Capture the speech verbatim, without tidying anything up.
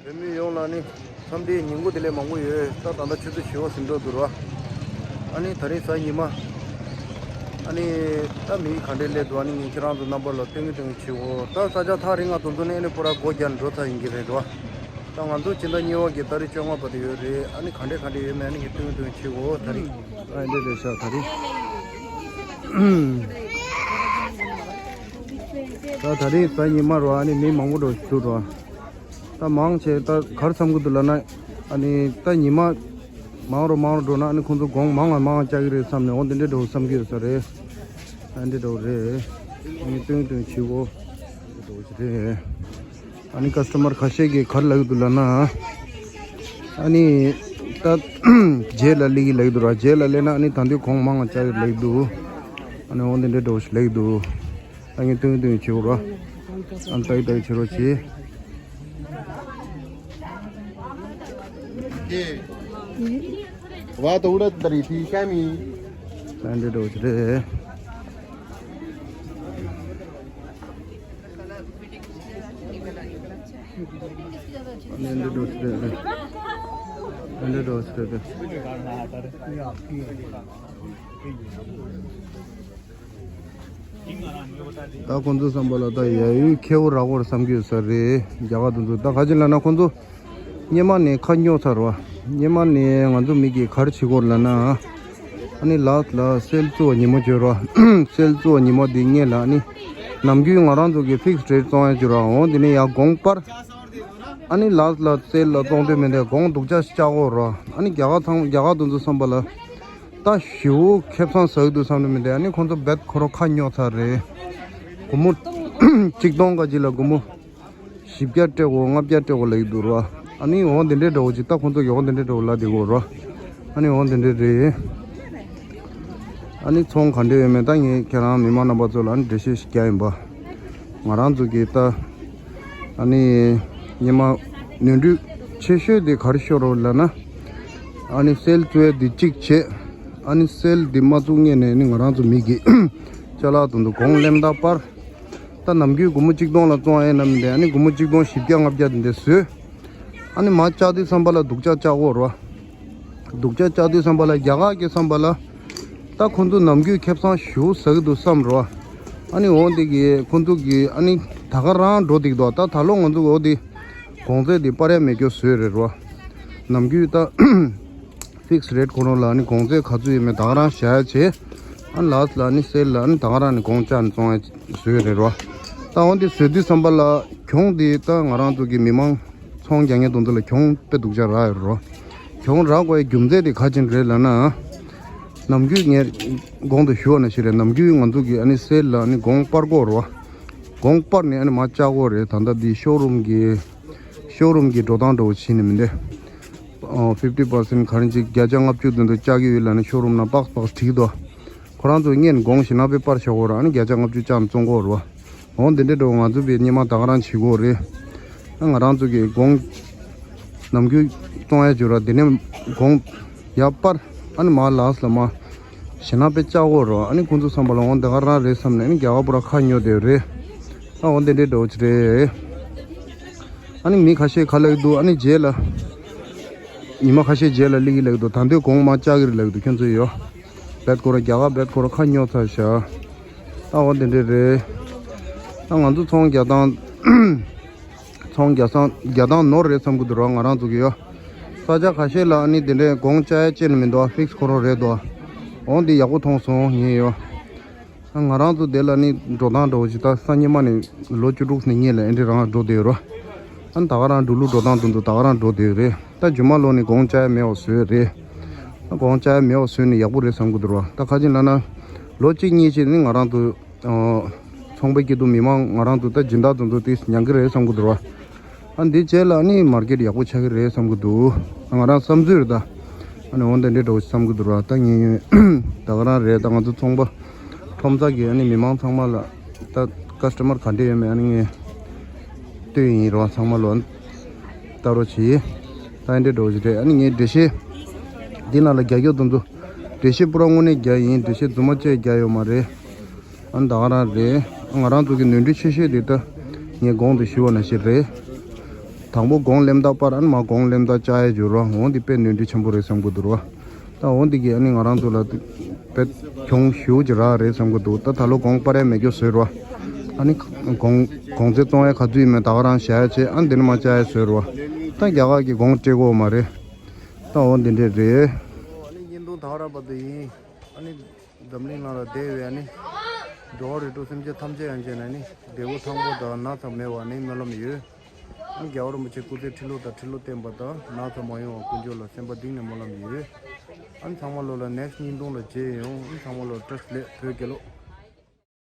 བོད་མི་ཡོངས་ལ་ནི་འཚམས་འདྲིའི་ཉིན་གུང་བདེ་ལེགས་མང་པོ་ཡོད། ད་ད་ལྟ་ཆུ་ཚོད་བཞི་པ་ཟིན་འགྲོ་འདུག་ར། ཨ་ནི་ད་རིང་གཟའ་ཉི་མ། ཨ་ནི་ད་མི་ག་འདྲས་སླེབས་འདུག་ཨ་ནི་ངས་ཁྱེད་རང་ཚོ་རྣམ་པ་ལ་སྟོན་གི་སྟོན་གི་བྱེད་འོ། ད་ས་ཆ་ཐག་རིང་ང་དེ་ཚོ་ནས་ཨ་ནི་པུ་ར་སྒོ་བརྒྱབ་ནས་འགྲོ་ཚར་ཡིན་གྱི་རེད་ར། ད་ང་ཚོ་སྤྱི་ཟླ་གཉིས་པ་གི་ཏ་རིག་བཅོ་ལྔ་བར་དུ་ཡོད་རེད། ཨ་ནི་ག་འདྲས་ག་འདྲས་ཡོད་མེད་ཨ་ནི་ངས་སྟོན་གི་སྟོན་གི་བྱེད་འོ། ད་རིང་ཨ་འདྲས་རེད་ཤག་ད་རིང་། ད་ད་རིང་གཟའ་ཉི་མ་ར་ཨ་ནི་མི་མང་པོ་འགྲོ་ཞིག་འདུག་ར། ད་མང་ཆེ་ད་ག་རེ་བསམ་གྱི་འདུག་ལབ་ན། ཨ་ནི་ད་ཉི་མ་མང་རུ་མང་རུ་འགྲོ་ན་ཨ་ནི་ཁོང་ཚོ་གོང་མང་ང་མང་ང་བཅག་གི་རེད་བསམ་ནས་འོ་འདི་འདྲས་འགྲོ་བསམ་གྱི་ཡོད་ས་རེད། ཨ་འདི་འགྲོ་རེད། ཨ་ནི་སྟོན་སྟོན་བྱེད་གོ་འགྲོ་གི་རེད། ཨ་ནི་ཀ་སི་ཊ་མར་ཁ་ཤས་ཀྱིས་ག་རེ་ལབ་ཀྱི་འདུག་ལབ་ན། ཨ་ནི་ད་རྗེས་ལ་སླེབས་ཀྱི་ལབ་ཀྱི་འདུག་ར། རྗེས་ལ་སླེབས་ན་ཨ་ནི་ད་འདི་གོང་མང་ང་བཅག་གི་ལབ་ཀྱི་འདུག་ཨ་ནི་འོ་འདི་འདྲས་འགྲོ་ཞིག་ལབ་ཀྱི་འདུག་ཨ་ངས་སྟོན་སྟོན་བྱེད་འོ་ར། ཨ་ནི་ཏག་ཏག་བྱེད་རོགས་བྱེད། ཝ་དོ་ཝུ་ར་ཏ་རི་ཐི་ཤ་མི། ཨ་འདི་འགྲོ་ཞིག་རེད། ཨ་འདི་འགྲོ་ཞིག་རེད། ཨ་འདི་འགྲོ་ཞིག་རེད། ད་ཁོང་ཚོ་བསམ་པ་ལ་ད་ཡ་ཡུལ་ཁེ་བོ་རག་གོ་རེད་བསམ་གྱི་ཡོད་ས་རེད། རྒྱ་གར་དེ་ཚོ་ད་ག་ཅི་ལབ་ན་ཁོང་ཚོ་སྔོན་མ་ནས་ཁ་རྙོག་ཚར་བ། སྔོན་མ་ནས་ང་ཚོ་མི་གིས་ག་རེ་བྱེད་གོ་རེད་ལབ་ན། ཨ་ནི་ལཱ་སི་ལ་སེལ་བཙུགས་པ་ཉིན་མོ་བྱོས་རོགས། སེལ་བཙུགས་པ་ཉིན་མོ་དེ་སྔོན་ལ་ཨ་ནི་ནམ་རྒྱུན་ང་རང་ཚོ་གི་ཕིག་སི་རེ་ཊི་བཙོང་ཡ་བྱོས་རོགས། འོ་དེ་ནས་ཡར་གོང་སྤར། ཨ་ནི་ལཱ་སི་ལ་སེལ་ལ་བཙོང་འདོད་མེད་དེ་གོང་སྡུག་ཅག་ཞིག་བཅག་གོ་རོགས། ཨ་ནི་རྒྱ་གར་ཚང་རྒྱ་གར་དེ་ཚོ་བསམ་པ་ལ། ད་ཞེ་པོ་ཁེ་བཟང་ཟ་གི་འདུག་བསམ་ནི་མི་འདུག་ཨ་ནི་ཁོང་ཚོ་རྦད་ཁོ་རང་ཁ་རྙོག་ཚར་རེད། སྒོར་མོ་གཅིག་སྟོང་ཀ་གཅིག་ལ་སྒོར་མོ་བཞི་བརྒྱ་སྤྲད་དགོས། ལྔ་བརྒྱ་སྤྲད་དགོས་ལབ་ཀྱི་འདུག་ར། ཨ་ནི་འོ་འདི་འདྲའི་འདྲ་བོ་ཅིག་ད་ཁོང་ཚོ་གི་འོ་འདི་འདྲའི་འདྲ་བོ་ལབ་བསྡད་ཀྱི་ཡོད་ར། ཨ་ནི་འོ་འདི་འདྲའི་རེད། ཨ་ནི་ཚོང་ག་འདྲ་ཡོད་མེད་ད་ངས་ཁྱེད་རང་མི་མང་རྣམ་པ་ཚོ་ལ་ཨ་ནི་འགྲེལ་བཤད་ཞིག་རྒྱག་ཡིན་པ། ང་རང་ཚོ་གི་ད། ཨ་ནི། སྔོན་མ། ནོར་འཁྲུལ་ཆེ་ཤོས་དེ་ག་རེ་ཤོར་རོ་ལབ་ན། ཨ་ནི་སེལ་བཙུགས་ཡ་དེ་གཅིག་བྱས། ཨ་ནི་སེལ་དེ་མ་བཙུགས་སྔོན་ནས་ནི་ང་རང་ཚོ་མི་གི་ཅ་ལག་དེ་ཚོ་གོང་ལེན་ད་པར། ད་ནམ་རྒྱུན་སྒོར་མོ་གཅིག་སྟོང་ལ་བཙོང་ཡ་ཡིན་ན་མི་འདྲ་ཨ་ནི་སྒོར་མོ་གཅིག་སྟོང་བཞི་བརྒྱ་ལྔ་བརྒྱ་དེ་འདྲ་བཟོས། ཨ་ནི་མར་བཅག་དུས་ཙམ་པ་ལ་སྡུག་ཅག་བཅག་གོ་རོ། སྡུག་ཅག་བཅག་དུས་ཙམ་པ་ལ་རྒྱ་གར་གྱི་བསམ་པ་ལ། ད་ཁོང་ཚོ་ནམ་རྒྱུན་ཁེ་བཟང་ཞེ་པོ་ཟ་གི་འདུག་བསམ་རོ། ཨ་ནི་འོ་འདི་གི་ཁོང་ཚོ་གི་ཨ་ནི་ད་ག་རང་འགྲོ་འདུག་ད་ད་ད་ལོ་ང་ཚོ་འོ་འདི་གོང་ཚད་འདི་སྤར་ཡ་མེད་རྒྱུ་བཟོས་རེད་རོ། ནམ་རྒྱུན་ད་ཕིག་སི་རེ་ཊི་ཁོ་རང་ལ་ཨ་ནི་གོང་ཚད་ག་ཚོད་ཡོད་མེད་ད་ག་རང་བཞག་ཡ་བྱས། ཨ་ནི་ལཱ་སི་ལ་ཨ་ནི་སེལ་ལ་ཨ་ནི་ད་ག་རང་ནི་གོང་བཅག་ནས་བཙོང་ཡ་བཟོས་རེད་རོ། ད་འོ་འདི་བཟོས་དུས་ཙམ་པ་ལ་གྱོང་འདི་ད་ང་རང་ཚོ་གི་མི་མང་ཚོང་རྒྱག་མཁན་དེ་ཚོ་ལ་གྱོང་དཔེ་སྡུག་ཅག་རག་ཡོད་རོ། གྱོང་རག་དགོས་ཡ་རྒྱུ་མཚན་དེ་ག་ཅི་རེད་ལབ་ན། ནམ་རྒྱུན་ངས་གོང་དུ་ཞུས་པ་ནང་བཞིན་རེད། ནམ་རྒྱུན་ང་ཚོ་གི་ཨ་ནི་སེལ་ལ་ཨ་ནི་གོང་སྤར་དགོས་རོ། གོང་སྤར་ནས་ཨ་ནི་མར་བཅག་དགོས་རེད། ད་ལྟ་འདི་ཤོ་རུམ་གི་ཤོ་རུམ་གི་འགྲོ་སྟངས་འདྲ་བོ་བྱས་ནས་མི་འདུག་ཨོ། ཕིབ་ཊི་པར་སེན་ཊི་ག་རེ་ཅིག་བརྒྱ་ཆ་ལྔ་བཅུ་དེ་ཚོ་བཅག་གི་ཡོད་ལབ་ནས་ཤོ་རུམ་ནང་པགས་པགས་བྲིས་འདུག་ཁོ་རང་ཚོ་སྔོན་གོང་ཞེ་དྲག་པའི་པར་བཞག་གོ་ར་ཨ་ནི་བརྒྱ་ཆ་ལྔ་བཅུ་བཅག་ནས་བཙོང་གོ་ར། འོ་འདི་འདྲའི་འགྲོ་ང་ཚོ་བའི་སྔོན་མ་ད་ག་རང་བྱེད་གོ་རེད། ཨ་ང་རང་ཚོ་གི་གོང་ནམ་རྒྱུན་བཙོང་ཡ་བྱོས་ར་དེ་ནས་གོང་ཡར་སྤར་ཨ་ནི་མར་ལཱ་སི་ལ་མར་ཞེ་དྲག་པའི་བཅག་གོ་ར་ཨ་ནི་ཁོང་ཚོ་བསམ་པ་ལ་འོ་ད་ག་རང་རེད་བསམ་ནས་ཨ་ནི་རྒྱ་གར་པུ་ར་ཁ་རྙོག་བསྡད་རེད། ཨ་འོ་འདི་འདྲའི་འགྲོ་ཅི་རེད། ཨ་ནི་མི་ཁ་ཤས་ག་ལབ་ཀྱི་འདུག་ཨ་ནི་རྗེས་ལ། ཉི་མ་ཁ་ཤས་རྗེས་ལ་སླེབས་ཀྱི་ལབ་ཀྱི་འདུག་ད་དུང་གོང་མར་བཅག་གི་རེད་ལབ་ཀྱི་འདུག་ཁྱོད་ཚོ་ཡོད། རྦད་ཁོ་ར་རྒྱ་གར་རྦད་ཁོ་ར་ཁ་རྙོག་ཚར་ཤག་ཨ་འོ་དེ་འདྲས་རེད། ཨ་ང་ཚོ་ཚོང་རྒྱག་སྟངས། ཚོང་རྒྱག་སྟངས་རྒྱག་སྟངས་ནོར་རེད་བསམ་གྱི་འདུག་ར་ང་རང་ཚོ་གི་ཡོད། ས་ཆ་ཁ་ཤས་ལ་ཨ་ནི་དེ་འདྲས་གོང་བཅག་ཡ་ཅི་ནས་མི་འདུག་ཕིག་སི་ཁོ་རང་རེད་འདུག་འོ་འདི་ཡག་པོ་མཐོང་སོང་ངས་ཡོད། ང་རང་ཚོ་དེ་ལ་ནི་འགྲོ་སྟངས་འདྲ་བོ་ཞིག་ད་སང་ཉིན་མ་ནས་ལོ་བཅུ་དྲུག་ནས་སྔོན་ལ་ཨེ་འདྲ་རང་འགྲོ་བསྡད་ཡོད་རོ། ཨ་ནི་ད་ག་རང་འགྲོ་ལུགས་འགྲོ་སྟངས་དེ་ཚོ་ད་ག་རང་འགྲོ་བསྡད་ཡོད་རེད། ད་རྗེས་མ་ལོ་ནས་གོང་བཅག་ཡ་མེད་པ་བཟོས་རེད། ཨ་གོང་བཅག་ཡ་མེད་པ་བཟོས་ནས་ཡག་པོ་རེད་བསམ་གྱི་འདུག་རོ། ད་ཁ་ཅིག་ལབ་ན་ལོ་གཅིག་གཉིས་ཅིག་ནི་ང་རང་ཚོ་ཚོང་པའི་སྐྱིད་སྡུག་མི་མང་ང་རང་ཚོ་ད་སྦྱིན་བདག་དེ་ཚོ་དེ་མྱང་གི་རེད་བསམ་གྱི་འདུག་རོ། ཨ་འདི་རྗེས་ལ་ནི་མར་ཀེཊ་ཡག་པོ་ཆགས་ཀྱི་རེད་བསམ་གྱི་འདུག་ང་རང་བསམ་ཚུལ་རེད་ད། ཨ་ནི་འོ་འདི་འདྲའི་འགྲོ་བསམ་གྱི་འདུག་ར། ད་ངས་ད་ག་རང་རེད། ད་ང་ཚོ་ཚོང་པ་ཁྲོམ་ས་གི་ཨ་ནི་མི་མང་ཚང་མ་ལ་ད་ཀ་སི་ཊ་མར་ག་འདྲ་ཡོད་མེད་ཨ་ནི་ངས་ལྟོས་ཡིན་རོགས། ཚང་མ་ལོ་ལྟ་རོགས་བྱེད། ད་འདི་འདྲའི་འགྲོ་བཞིན་རེད། ཨ་ནི་ངས་འགྲེལ་བཤད་འདི་ནང་ལ་རྒྱག་རྒྱུ་དེ་ཚོ་འགྲེལ་བཤད་པུ་ར་དངོས་གནས་རྒྱག་ཡིན། འགྲེལ་བཤད་རྫུན་མ་བཅས་རྒྱག་ཡོད་མ་རེད། ཨ་ནི་ད་ག་རང་རེད། ང་རང་ཚོ་གི་ནོར་འཁྲུལ་ཆེ་ཤོས་དེ་ད་ངས་གོང་དུ་ཞུས་པ་ནང་བཞིན་རེད། དང་པོ་གོང་ལེམ་ད་པར་ཨ་ནི་མ་གོང་ལེམ་ད་བཅའ་ཡས་འགྱུར་བ་འོང་འདི་དཔེ་ནུས་འདྲི་ཆེན་པོ་རེད་བསམ་གི་འདུག་ར། ད་འོང་འདི་གི་ཨ་ནི་ང་རང་ཚོ་ལ་དཔེ་གྱོང་ཞེ་པོ་ཅིག་རག་རེད་བསམ་གི་འདུག་ད་ད་ལོ་གོང་སྤར་ཡས་མེད་རྒྱུ་བཟོས་ར། ཨ་ནི་གོང་གོང་ཚད་གཏོང་ཡས་ག་ཚོད་ཡིན་མིན་ད་ག་རང་བཞག་ཡས་བྱས་ཨ་ནི་འདི་ནི་མ་བཅའ་ཡས་བཟོས་ར། ད་རྒྱ་གར་གི་གོང་སྤྲད་དགོས་མ་རེད། ད་འོང་འདི་འདྲས་རེད། ཨ་ནི་བརྙན་ཐུང་ད་ག་རང་བར་དུ་ཡིན། ཨ་ནི་འཛམ་གླིང་ནང་ལ་བསྡད་པའི་ཨ་ནི་འགྲོ་བ་རིགས་དྲུག་སེམས་ཅན་ཐམས་ཅད་ཡང་ཅན་ཨ་ནི་བདེ་པོ་ཐང་པོ་དང་ན་ཚ་མེད་པ་ནི་སྨོན་ལམ་ཡོད། ཨ་ནི་རྒྱལ་བ་རིན་པོ་ཆེ་སྐུ་ཚེ་ཁྲི་ལོ་དང་ཁྲི་ལོ་བརྟན་པ་དང་ན་ཚ་མ་ཡོང་བ་དཀོན་མཆོག་ལ་སེམས་པ་གཏིང་ནས་སྨོན་ལམ་ཡོད། ཨ་ནི་ཚང་མ་ལོ་ལ་ནེགསི་བརྙན་ཐུང་ལ་མཇལ་ཡོང་། ཨ་ནི་ཚང་མ་ལོ་བཀྲ་ཤིས་བདེ་ལེགས། བོད་རྒྱལ་ལོ།